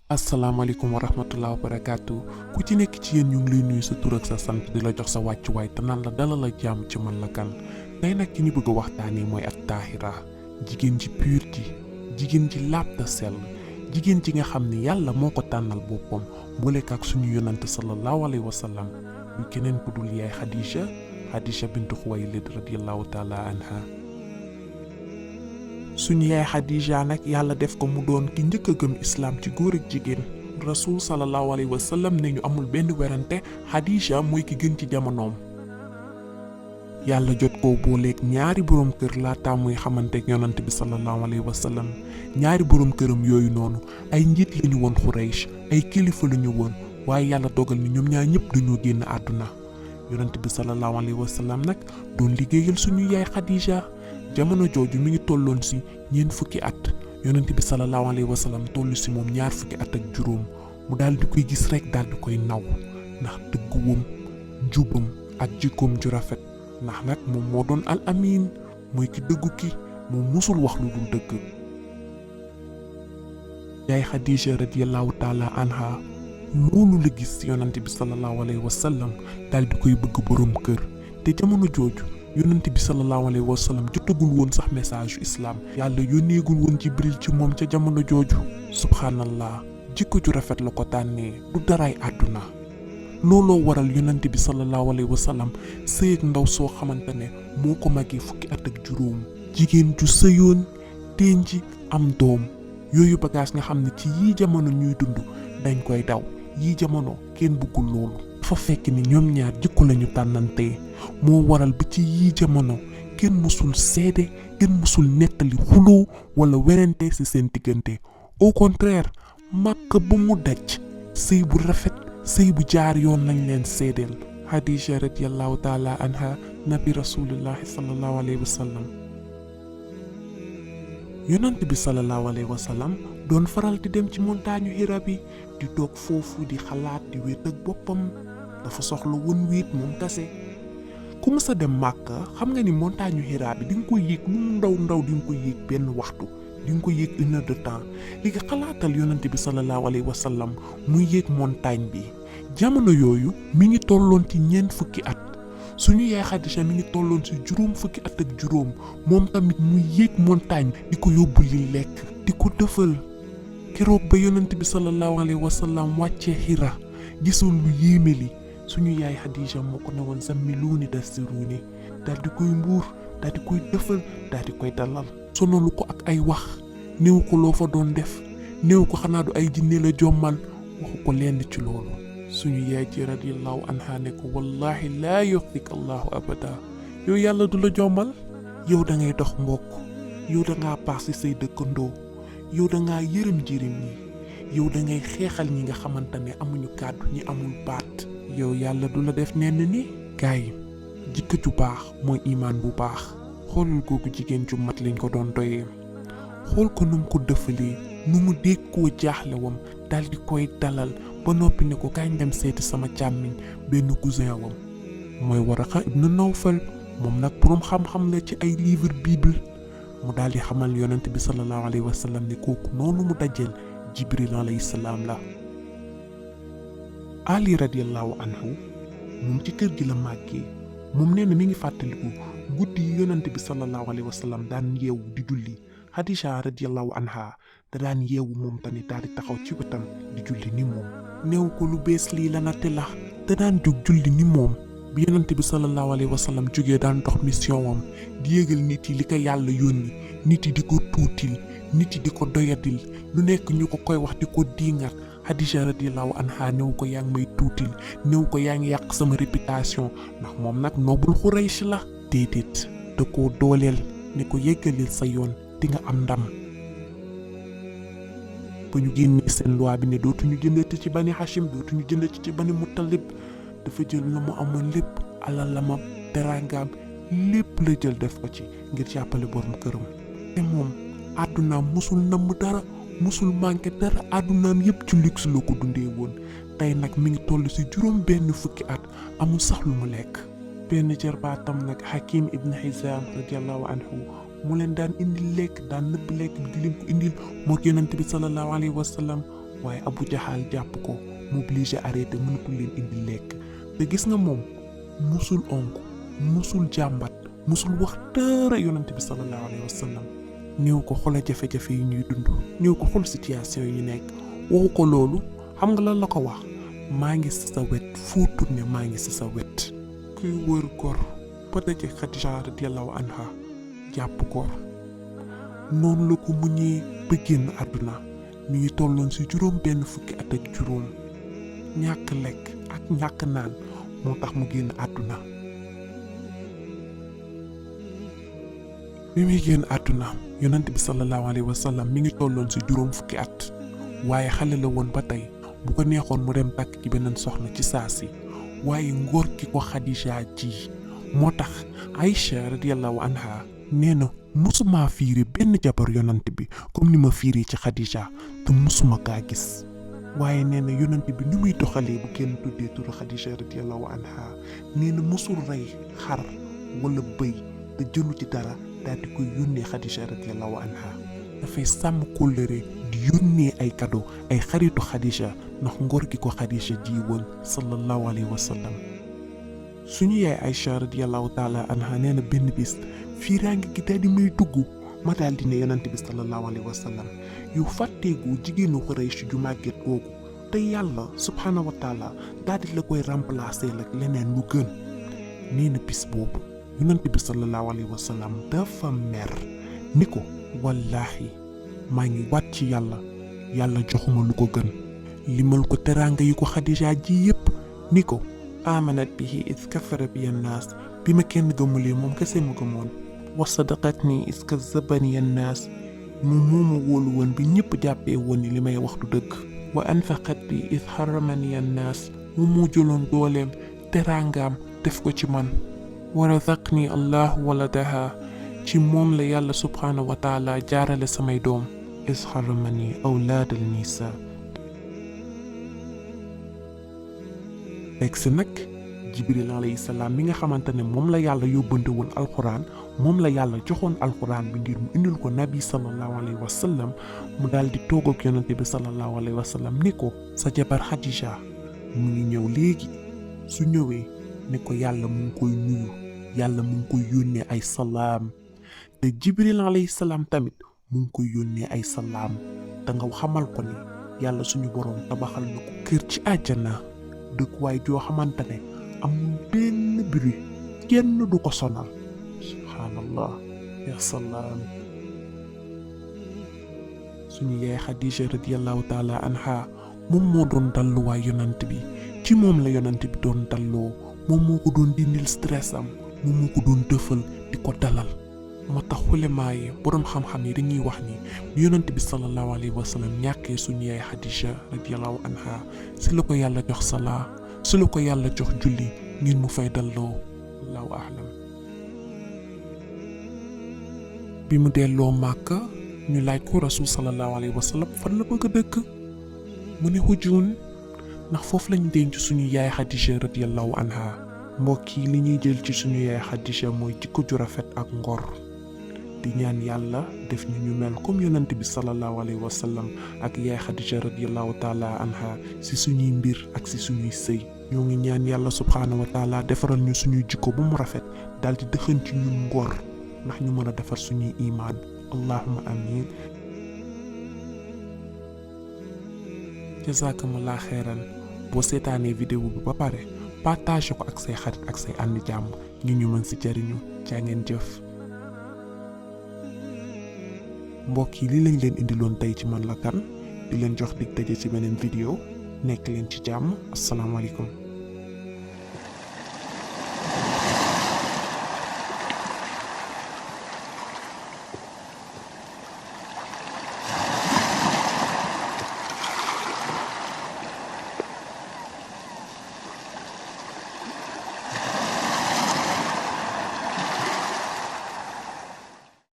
asalaamaaleykum wa rahmatulah wa barakaatu ku ci nekk ci yéen ñu ngi lay nuyu sa tur ak sa sant di la jox sa wàccuwaay te naan la dalal la jàmm ci man la kan tey nag ci ñu bëgg a waxtaanee mooy at taahira jigéen ji pur ji jigéen ji laab te sell jigéen ji nga xam ni yàlla moo ko tànnal boppam boolek ak suñu yonante sallallahu alayhi wa sallam yu keneen ku dul yaay Xadija bintu Xuwaylid radiyallahu taala anha suñu yaay Xadija nag yàlla def ko mu doon ki njëkk a gëm islaam ci góor ak jigéen rasul sallallahu alayhi wa sallam ne ñu amul benn werante Xadija mooy ki gën ci jamonoom. yàlla jot koo booleeg ñaari borom kër laata muy xamanteeg yonante bi sallallahu alayhi wa sallam ñaari borom këram yooyu noonu ay njiit lañu woon Xuraysh ay kilifa lañu woon waaye yàlla dogal ni ñoom ñaar ñëpp dañoo génn àdduna yonante bi sallallahu alayhi wa sallam nag doon liggéeyal suñu yaay Xadija. jamono jooju mi ngi tolloon ci ñeent fukki at yonent bi sallallahu alayhi wa sallam toll ci moom ñaar fukki at ak juróom mu daal di koy gis rek daal di koy naw ndax dëgguwam njubam ak jikkoom ju rafet ndax nag moom moo doon al amin mooy ki dëggu ki moom musul wax lu dul dëgg. yaay Xadija radiyallahu taala anha loolu la gis yonent bi sallallahu alayhi wa sallam daal di koy bëgg borom kër te jamono jooju. yonent bi sallallahu alayhi wa sallam jotagul woon sax message yu islam yàlla yónneegul woon Jibril ci moom ca jamono jooju subhanallah jikko ju rafet la ko tànnee du daraay àdduna looloo waral yonent bi sallallahu alayhi wa sallam sëy ak ndaw soo xamante ne moo ko magee fukki at ak juróom jigéen ju sëyoon denc am doom yooyu bagage nga xam ne ci yii jamono ñuy dund dañ koy daw yii jamono kenn bëggul loolu dafa fekk ni ñoom ñaar jikko lañu tànnantee moo waral ba ci yii jamono kenn mësul seede kenn mësul nettali xuloo wala werante ci seen diggante au contraire màkk ba mu daj sëy bu rafet sëy bu jaar yoon lañ leen seedeel Xadija radiyallahu taala anha nabi rasulillahi sallallahu alayhi wa sallam yonent bi sallallahu alayhi wa sallam doon faral di dem ci montagne Hira bi di toog foofu di xalaat di wéet ak boppam dafa soxla woon wéet moom kase ku mës a dem Màkka xam nga ni montagne Hira bi di nga koy yéeg lu mu ndaw di nga koy yéeg benn waxtu di nga koy yéeg 1 heure de temps léegi xalaatal yonent bi sallallahu alayhi wa sallam muy yéeg montagne bi jamono yooyu mi ngi tolloon ci ñeent fukki at suñu yaay Xadija mi ngi tolloon ci juróom fukki at ak juróom moom tamit muy yéeg montagne di ko yóbbu li lekk di ko dëfal keroog ba yonent bi sallallahu alayhi wa sallam wàccee Hira gisul lu yéeme li suñu yaay Xadija moo ko ne woon zammiluuni dassiruuni daal di koy mbuur daal di koy dëfal daal di koy dalal sonalu ko ak ay wax néew ko loo fa doon def néew ko xanaa du ay jinne la jommal waxu ko lenn ci loolu suñu yaay ji radiyallahu anha ne ko wallahi laa yuxzika allahu abada yow yàlla du la jommal yow da ngay dox mbokk yow da ngaa baax ci say dëkkandoo yow da ngaa yërëm jirim ñi yow da ngay xeexal ñi nga xamante ne amuñu kàddu ñi amul baat yow yàlla du la def nenn ni gaay jikko ju baax mooy imaan bu baax xoolal googu jigéen ju mat lañ ko doon doyee xool ko nu mu ko dëfalee nu mu dégg koo jaaxlewam dal di koy dalal ba noppi ne ko kañ dem seeti sama càmmiñ benn cousin wam mooy Waraqa ibn Nawfal moom nag boroom xam-xam la ci ay livre bible mu daal di xamal yonent bi sallallahu alayhi wa sallam ne kooku noonu mu dajeel Jibril alayhi salaam la Ali radiyallahu anhu moom ci kër gi la màggee moom nee na mi ngi fàttaliku guddi yi yonent bi sallallahu alayhi wa sallam daan yeewu di julli Xadija radiyallahu anha da daan yeewu moom tamit daal di taxaw ci wetam di julli ni moom néew ko lu bees lii la natte la da daan jóg julli ni moom bi yonent bi sallallahu alayhi wa sallam jógee daan dox mission wam di yégal nit yi li ko yàlla yónni nit yi di ko tuutil nit yi di ko doyatil lu nekk ñu ko koy wax di ko diingat Xadija radiyallahu anha néew ko yaa ngi may tuutil néew ko yaa ngi yàq sama réputation ndax moom nag noobul Xuraysh la déedéet da koo dooleel ne ko yéggalil sa yoon di nga am ndam ba ñu génnee seen loi bi ne dootuñu jëndati ci bani Hashim dootuñu jëndati ci bani Muttalib dafa jël la mu amoon lépp alal la ma teraangaam lépp la jël def ko ci ngir jàppale borom këram te moom àddunaam musul namm dara musul manqué dara àddunaam yépp ci luxe la ko dundee woon tey nag mi ngi toll ci juróom benn fukki at amul sax lu mu lekk benn jarbaatam nag Hakim ibn Hizam radiyallahu anhu mu leen daan indil lekk daan nëbb lekk bi di leen ko indil mook yonent bi sallallahu alayhi wa sallam waaye Abu Jahal jàpp ko mu obligé arrêté mënatul leen indi lekk te gis nga moom musul onk musul jàmbat musul wax dara yonent bi sallallahu alayhi wa sallam ñëw ko xoolal jafe-jafe yi ñuy dund ñëw ko xool situation yi ñu nekk waxu ko loolu xam nga lan la ko wax maa ngi si sa wet foo tourné maa ngi si sa wet kuy wër gor ba daje Xadija radiyallahu anha jàpp gor noonu la ko muñee ba génn àdduna mi ngi tolloon si juróom benn fukki at ak juróom ñàkk lekk ak ñàkk naan moo tax mu génn àdduna bi muy génn àdduna yonent bi sallallahu alayhi wa sallam mi ngi tolloon si juróom fukki at waaye xale la woon ba tey bu ko neexoon mu dem takk ci beneen soxna ci saa si waaye ngóor ki ko Xadija ji moo tax Aïcha radiyallahu anha nee na musuma fiiri benn jabar yonent bi comme ni ma fiiri ci Xadija te musuma kaa gis waaye nee na yonent bi ni muy doxalee bu kenn tuddee turu Xadija radiyallahu anha nee na musul rey xar wala bëy te jëlu ci dara daal di koy yónnee Xadija radiyallahu anha dafay sàmm kóllëre di yónnee ay cadeau ay xaritu Xadija ndax ngor gi ko Xadija ji woon sallallahu alayhi wa sallam suñu yaay Aïcha radiyallahu taala anha nee na benn bis fiiraange gi daal di may dugg ma daal di ne yonent bi sallallahu alayhi wa sallam yu fàtteegu jigéenu Quraysh ju màgget googu te yàlla subhanahu wa taala daal di la koy remplacer ak leneen lu gën nee na bis boobu yonent bi sallallahu alayhi wa sallam dafa mer ni ko wallaahi maa ngi waat ci yàlla joxuma lu ko gën limal ko teraanga yi ko Xadija ji yépp ni ko amanat bihi is kafara bi annaas bi ma kenn gëmulee moom kese ma gëmoon wa sadaqatni is kazzabani annaas mooma wóolu woon bi ñëpp jàppee woon ni li may wax du dëgg wa anfaqat bi is xaramani annaas moo jëloon dooleem teraangaam def ko ci man wa razaqni allahu waladaha ci moom la yàlla subhanahu wa taala jaarale samay doom is xaramani awlaadal nisa egsi nag Jibril alayhi salaam mi nga xamante ne moom la yàlla yóbbante woon alxuraan moom la yàlla joxoon alxuraan bi ngir mu indil ko nabi sallallahu alayhi wa sallam mu daal di toog ak yonante bi sallallahu alayhi wa sallam ni ko sa jabar Xadija mu ngi ñëw léegi su ñëwee ni ko yàlla mu ngi koy nuyu yàlla mu ngi koy yónnee ay salaam te Jibril alayhi salaam tamit mu ngi koy yónnee ay salaam te nga xamal ko ni yàlla suñu boroom tabaxal na ko kër ci àjjana dëkkuwaay joo xamante ne amul benn bruit kenn du ko sonal subhaanallah ya salaam suñu yaay Xadija radiyallahu taala anha moom moo doon dalluwaay yonant bi ci moom la yonant bi doon dalloo moom moo ko doon dindil stress am moom moo ko doon dëfal di ko dalal moo tax xulemaa yi boroom xam-xam yi dañuy wax ni yonant bi sallallahu alayhi wa sallam ñàkkee suñu yaay Xadija radiyallahu anha si la ko yàlla jox salaa si la ko yàlla jox julli ngir mu fay dalloo allahu a'lam bi mu delloo Màkka ñu laaj ko rasul sallallahu alayhi wa sallam fan la bëgg a dëkk mu ne Hujun ndax foofu lañ denc suñu yaay Xadija radiyallahu anha mbokk yi li ñuy jël ci suñu yaay Xadija mooy jikko ju rafet ak ngor di ñaan yàlla def ñu mel comme yonent bi sallallahu alayhi wa sallam ak yaay Xadija radiyallahu taala anha si suñuy mbir ak si suñuy sëy ñoo ngi ñaan yàlla subhanahu wa taala defaral ñu suñuy jikko bu mu rafet daal di dëxën ci ñun ngor ndax ñu mën a defar suñuy imaan allahumma amin jazakumullah xeeran boo seetaanee vidéo bi ba pare partage ko ak say xarit ak say àndi jàmm ñu mën si jariñu jaa ngeen jëf mbokk yi li lañ leen indiloon tey ci Man la Kan di leen jox dig daje ci beneen vidéo nekk leen ci jàmm asalaamaaleykum